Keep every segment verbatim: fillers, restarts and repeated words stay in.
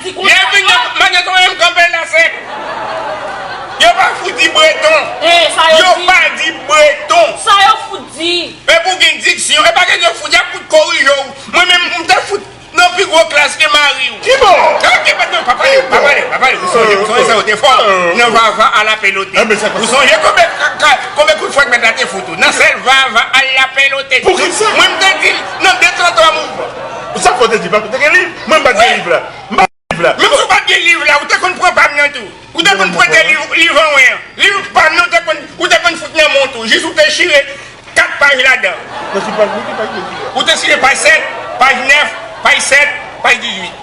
Di konsa. Lè vin nan, madanm, sa menm kanpe la sèk. Yo pa fout di breton. Eh, sa yo Yo di. pa di breton. Sa yo fout di. E pou gen diksyon, e pa gen yo fout, y ap fout korije w. Mwen menm, m te fout nan pi gwo klas ke mari w. Ki bò? Nan ki bò? Non, pa pale, pa pale, pa pale. Ou sonje, ou sonje sa yo te fè w nan Vava à la pelote. Ou sonje konbyen, konbyen kout fwèt mèt la te fout ou? Nan sèl Vava à la pelote. Poukisa? Mwen, m te di l nan de trant twa mouvman. Sa fò te di, pa te gen liv? Mwen, m pa t gen liv la. M pa t gen liv la. Menm si w pa t gen liv la, ou te konn pran pa m nan tou. Ou te konn prete liv, liv anwen an. Liv pa m nan, ou te konn, ou te konn fout nan men w tou. Jis ou te chire kat paj ladan. Nan ki paj, nan ki paj, nan ki paj? Ou te chire paj sèt, paj nèf, paj sèt, paj dizuit.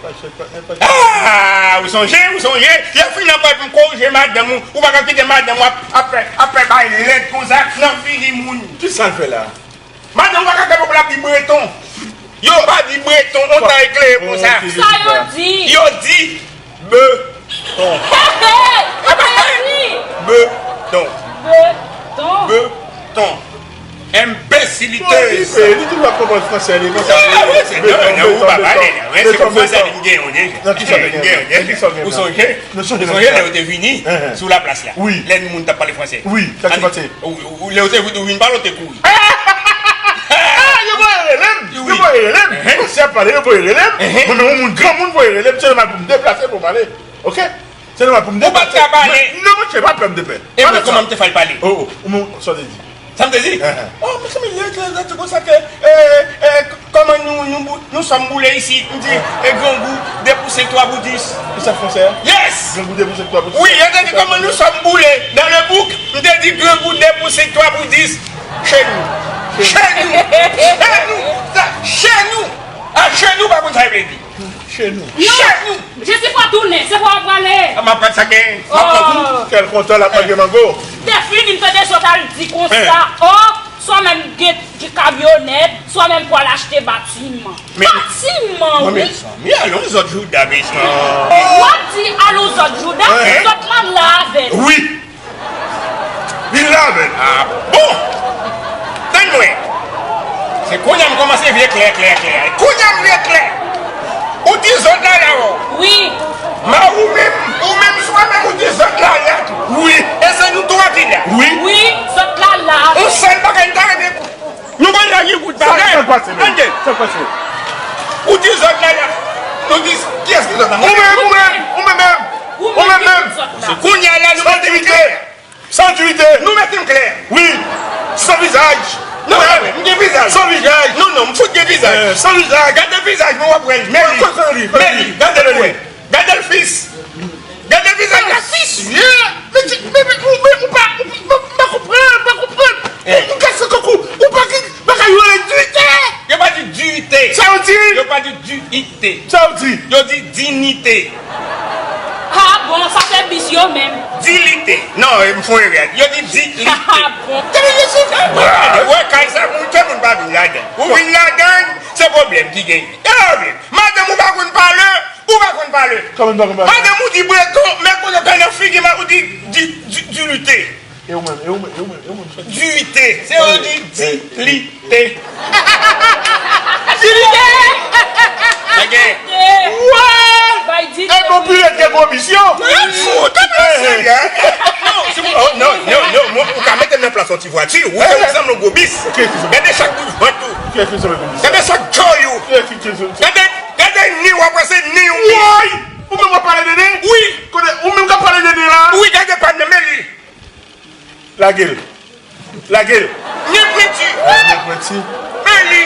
Paj sèt, paj nèf, paj dizuit. Ah, ou sonje, ou sonje. Lè fin nan paj pou m korije madanm ou, ou pa ka kite madanm ou ap, ap fè, ap fè bagay lèd konsa nan figi moun. Kisa l fè la? Madanm ou pa ka fè pòp la ap di breton. Yo pa di breton, on tan eklere konsa. Sa yo di? Yo di beton. Sa yo di? Beton. Beton. Beton. Imbecilité. Li toujou ap konprann fransè, li konsa. Ah, wi, se beton, beton, beton. Ou pa pale, la. Wi, se pou fransè li gen yon deja. Nan ki sa li gen? Ou sonje? Ou sonje lè yo te vini sou laplas la? Wi. Lè moun t ap pale fransè. Wi, sa ki pase? Ou, ou, lè yo te vin, ou vin pale, ou te kouri. Ah, yo voye rele m. Yo voye rele m. Fransè ap pale, yo voye rele m. Mwen menm, yon moun, granmoun voye rele m, se nòmal pou m deplase pou m pale. Oke? Se nòmal pou m deplase. Ou pa t ka pale. Non, monchè, pa pè m de pè. E mwen, kòman m te fè l pale? Oh, oh, ou menm, sa w te di? Sa m te di? Oh, mezanmi, lè, lè, lè, se konsa ke, eh, eh, comment nous, nous, nous sommes boulés ici. M di, eh, grangou, deux pour cinq, trois pour dix. E sa fransè a? Yes! Grangou, deux pour cinq, trois pour dix. Wi, yo te di, comment nous sommes boulés dans le bouk. M te di, grangou, deux pour cinq, trois pour dix. Chez nous. Chez nous. Chez nous. Sa, chez nous. Ah, chez nous, pa konn sa yo vle di. Chez nous. Non, Chez nous. Jesifwa tounen, se pou w ap prale. Ah, m ap pran sa gen. M ap pran kou. Kèl kontan l ap manje mango. Tèflin, m tande zòt al di konsa. Oh, swa menm gen, gen kamyonèt, swa menm pou al achte batiman. Batiman, wi. Mezanmi, alon zòt jouda, mezanmi. W ap di alon zòt jouda, zòt la la avè l. Wi. Vin la avè l. Ah bon! Tann mwen. Se kounye a m kòmanse vye klè, klè, klè. Kounye a m vye klè. Ou di zòt la la, wè. Wi. Ma ou menm, ou menm swa menm ou di zòt la la tou. Wi. E se nou twa ki la. Wi. Wi, zòt la la. On sèl bagay m ta renmen pou Nou konn lage kout bagay. Sa k pase menm? Tande. Sa k pase? Ou di zòt la la. Nou di kiyès ki zòt la? Ou menm, ou menm, ou menm menm. Ou menm menm. Se kounye a la nou mete klè. San dirite. Nou mete m klè. Wi. San vizaj. Non, non, m gen vizaj. San vizaj. Non, non, m fout gen vizaj. Eh, san vizaj. Gade vizaj mwen w ap wè l. Men li. Men li. Gade l. Gade l, fis. Gade vizaj la, fis. Yeah. Men, men, men, ou, men, ou pa, ou, ou, ou pa konprann, ou pa konprann. Eh. Ou, ou ka fè kòk ou, ou pa gen bagay yo rele diyite. Yo pa di diyite. Sa yo di? Yo pa di diyite. Sa yo di? Yo di dinite. Ah bon, sa se bis yo menm. Dilite. Non, m fè erè. Yo di dilite. Ah bon. Tande, mesye. Wè, kay sa, moun, tout moun pa vin ladan. Ou vin ladan, se pwoblèm ki genyen. E pwoblèm. Madanm ou pa konn pale, ou pa konn pale. Kòman m pa konn pale? Madanm ou di breton, men kote w nan figi m, ou di, di, di, dilite. E ou menm, e ou menm, e ou menm, e ou menm. Diyite. Se yo di dilite. Dilite. Gade. Wè! Bay dilite. E bon, pire de komisyon. Mwen ap fout, tande serye. Non, se pou, oh, non, non, non, mwen, ou ka mete m nan plas yon ti vwati, ou fè m sanble yon gwo bis. Gade chak bout vant ou. Gade chak joy ou. Gade, gade ni w, apre se ni w. Woy! Ou menm w ap pale de nen? Wi. Kote, ou menm k ap pale de nen la? Wi, gade pa m nan, men li. Lage l. Lage l. Nen pwenti. Nen pwenti. Men li.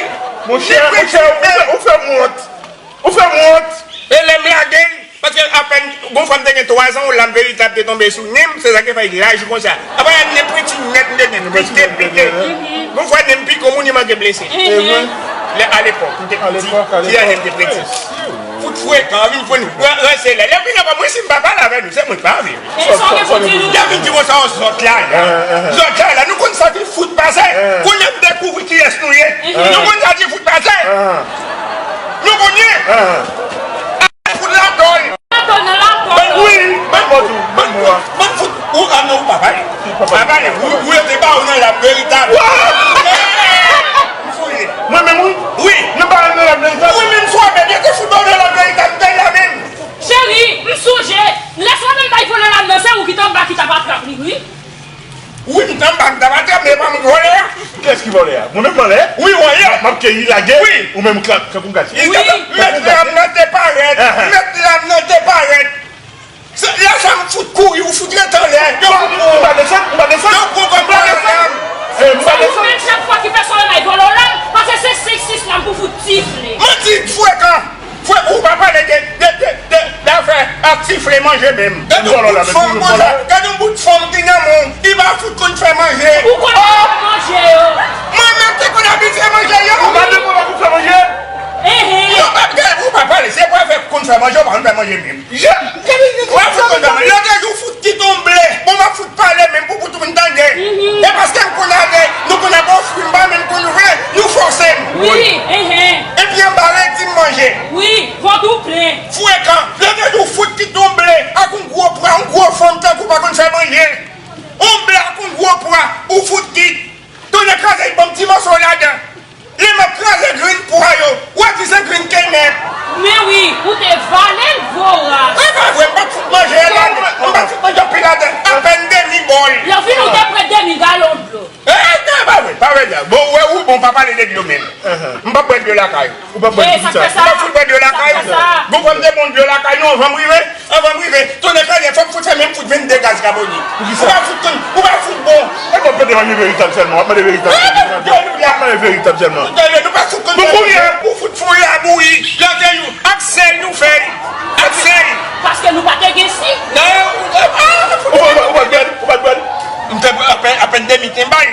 Monchè, monchè, ou fè, ou fè m wont. Ou fè m wont. E lè m lage l, paske apèn, gon fwa m te gen twazan, yon lam veritab te tonbe sou nen m, se sa k fè l laj konsa. Apa, nen pwenti nèt, m te di, pike, pike. Gon fwa nen m pike, yon moun li manke blese. E vre? Lè, alepòk, m te piti, ti jan nen m te pwenti. Fout frekan, vin pran, ranse lè. Lè vin anba mwen, si m pa pale avè nou, se mwen k pa anvi. Lè vin di konsa, zòt la, la. Zòt la, la, nou konn sa ki fout pase. Kounye a m dekouvri kiyès nou ye. Nou konn sa ki fout pase. Nou konnen. Fout latòy. Latòy nan latòy. Ban wi, ban mò tou, ban mò a. Ban fout, ou, ah non, ou pa pale. Pa pale, ou, ou yo te ba ou nan lab veritab. Mwen menm, wi. Wi. Yo ba m nan lab veritab. Wi, menm swa, men, yo te fout ba ou nan lab veritab, m te la menm. Ki vòlè a? Mwen menm vòlè? Wi, vòlè. M ap keyi lage. Wi. Ou menm kankou gati. Wi. Mèt lam nan te parèt. Mèt lam nan te parèt. Se la sa m fout kouri, ou fout rete anlè. Yo, m pa desann, m pa desann. Yo, m pa desann. Eh, m pa desann. Menm chak fwa ki pèsonèl ay vòlè w la, paske se senk sis lam pou fout tifle. Manti frekan. Fwe, ou pa pale de, de, de, de, de afè ak tifle manje menm. Gade yon bout fanm konsa, gade yon bout fanm ki nan men w, li pa fout konn fè manje. Ou konn fè manje yo. Mwen menm te konn abitye manje yo. Ou pa de mwen pa konn fè manje. Enhen. Yo pa, ou pa pale, se pou afè konn fè manje, ou pa konn fè manje menm. Ou pa fout konn fè manje. Lòt jou fout kite yon ble. Bon, m ap fout pale menm pou, pou tout moun tande. E paske m konn ale, nou konn ap ofri m, m pa menm konn vle, nou fòse m. Wi, enhen. Epi anba redi m manje. Wi, vant ou plen. Frekan, lòt jou fout kite yon ble ak yon gwo pwa, yon gwo fanm tankou pa konn fè manje. Yon ble ak yon gwo pwa, ou fout kite. Tonnè kraze, ban m ti mòso ladan. Lè m ap kraze grenn pwa yo, w a di se grenn kenèp. Men wi, ou te vale l voras. E pa vre, m pa t fout manje ladan. M pa t fout manje anpil ladan. Apèn demi bòl. Lè w fini, ou te pran demi galon dlo. E, e pa vre, pa vre. Bon, ou wè, ou bon, pa pale de dlo menm. M p ap bwè dlo lakay ou. Ou p ap bwè l poukisa? Ou p ap fout bwè dlo lakay ou? Gon fanm te bon dlo lakay nou anvan m rive? Anvan m rive, tonnè kraze, fò m fout fè menm fout vennde gaz kabonik. Poukisa? Ou pa fout konn, ou pa fout bon. E bon, pede mande veritab sèlman, w ap mande veritab sèlman. W ap mande veritab sèlman. Tande, nou pa fout konn. Bon, kounye a, ou fout fouye a bouyi, lòt jou, ak sèl nou fè l. Ak sèl. Paske nou pa te gen sik. Non, ou pa, ou pa t bwè l, ou pa t bwè l. M te apèn, apèn demi tenbay.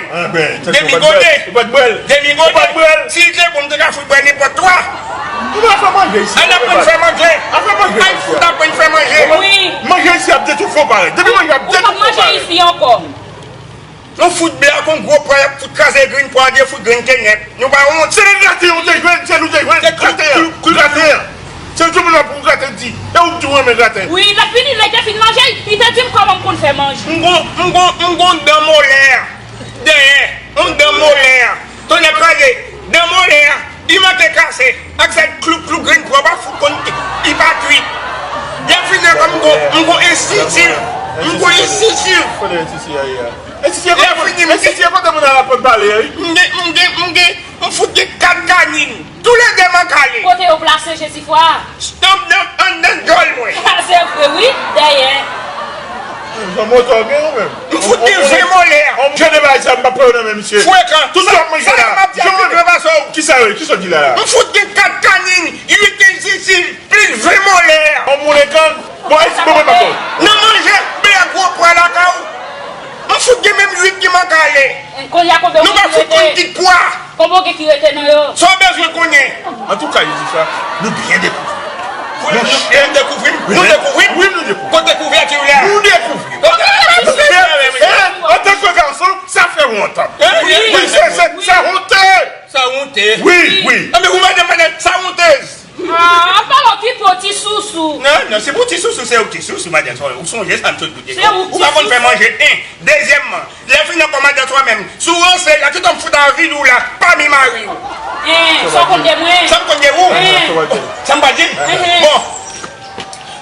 Demi gode. Ou pa t bwè l. Demi gode. Si l te bon, m te ka fout bwè nenpòt twa. Nou pa fè manje isi. Ann aprann fè manje. Ann fè manje. Ann fout aprann fè manje. Wi. Manje isi ap detwi fò parèt. Depi manje ap detwi fò parèt. Ou p ap manje isi ankò. Nou fout ble ak yon gwo pwa, y ap fout kraze grenn pwa, de fout grenn kenèp. Nou pa wont. Se nan graten an ou te jwenn, se nou te jwenn. Graten an. Graten an. Se tout moun ap pou graten di. E ou k di w renmen graten. Wi, lè fini, lè te fin manje, li te di m kòman m konn fè manje. M gon, m gon, m gon dan molè a. Dèyè, m dan molè a. Tonnè kraze, dan molè a. Li manke kase. Ak sèl klouk klouk grenn pwa, pa fout konn, li pa kwit. Lè fini ankò, m gon, m gon ensitiv. M gon ensitiv. Kote ensitiv a ye a? Ensitiv a kote moun al aprann pale a, wi. M gen, m gen, m gen, m fout gen kat kanin. Toulède m an kale. Kote yo plase Jesifwa? Anndan, anndan djòl mwen. Se vre, wi, dèyè. Jan moto gen ou menm. M fout gen ven molè. On jan de bagay sa, m pa pran yo nan men misye. Frekan. Tout sa w ap manje la. Sa m ap di a pil pase w. Kisa yo, kisa w di la la? M fout gen kat kanin, uit ensitiv, plis ven molè. On moun e gang. Bon, e si bon, bon, bon. Nan manje, ble a gwo pwa lakay ou. M fout gen menm uit ki man kale. Kounye a konbyen ou vin rete? Nou pa fout konn kit pwa. Konbyen ou gen ki rete nan yo? Sa w bezwen konnen? Antouka, Jesifwa, nou byen dekouvri. Nou byen dekouvri. Nou dekouvri. Wi, nou dekouvri. Kote kouvèti w la? Nou dekouvri. Kote kouvèti w la? Antanke gason, sa fè wont. Wi, se, se, sa wonte. Sa wonte. Wi, wi. Anben, ou mande, mande, sa wontez. Ah, an palan ki po ti sousou. Non, non, se pou ti sousou, se ou ki ti sousou, madanm, ou sonje sa m sot di w. Se ou ki ti sousou. Ou pa konn fè manje, en. Dezyèmman, lè fini ankò, madanm, ou menm, si w ranse, la, kite m fout avili w la, pami mari w. En, sa w konn de mwen? Sa m konn de ou? En. Sa m pa di? Enhen. Bon.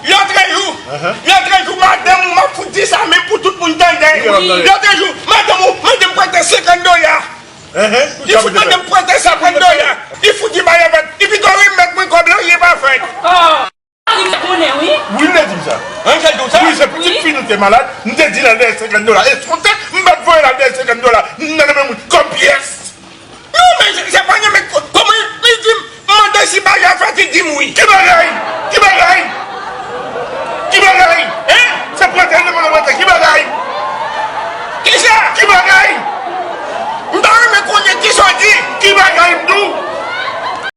Lòtrejou, lòtrejou, madanm ou, m ap fout di sa menm pou tout moun tande. Lòtrejou, madanm ou mande m prete senkant dola. Li fout mande m prete senkant dola. Li fout di bay avèk. Li pito remèt mwen kòb la, li pa fèt. Oh, li te konnen, wi. Wi, li te di m sa. Anjèl di w sa? Wi, se pitit fi nou te malad. M te di l al dèyè senkant dola. E se wonte, m pa t voye l al dèyè senkant dola. M nan men moun kòb pyès. Non, men se, se pa nan men kòb. Kòman li di m, m mande si bay avèk, li di m wi. Ki bagay? Ki bagay? Ki bagay? Hein? Se prete, li mande prete. Ki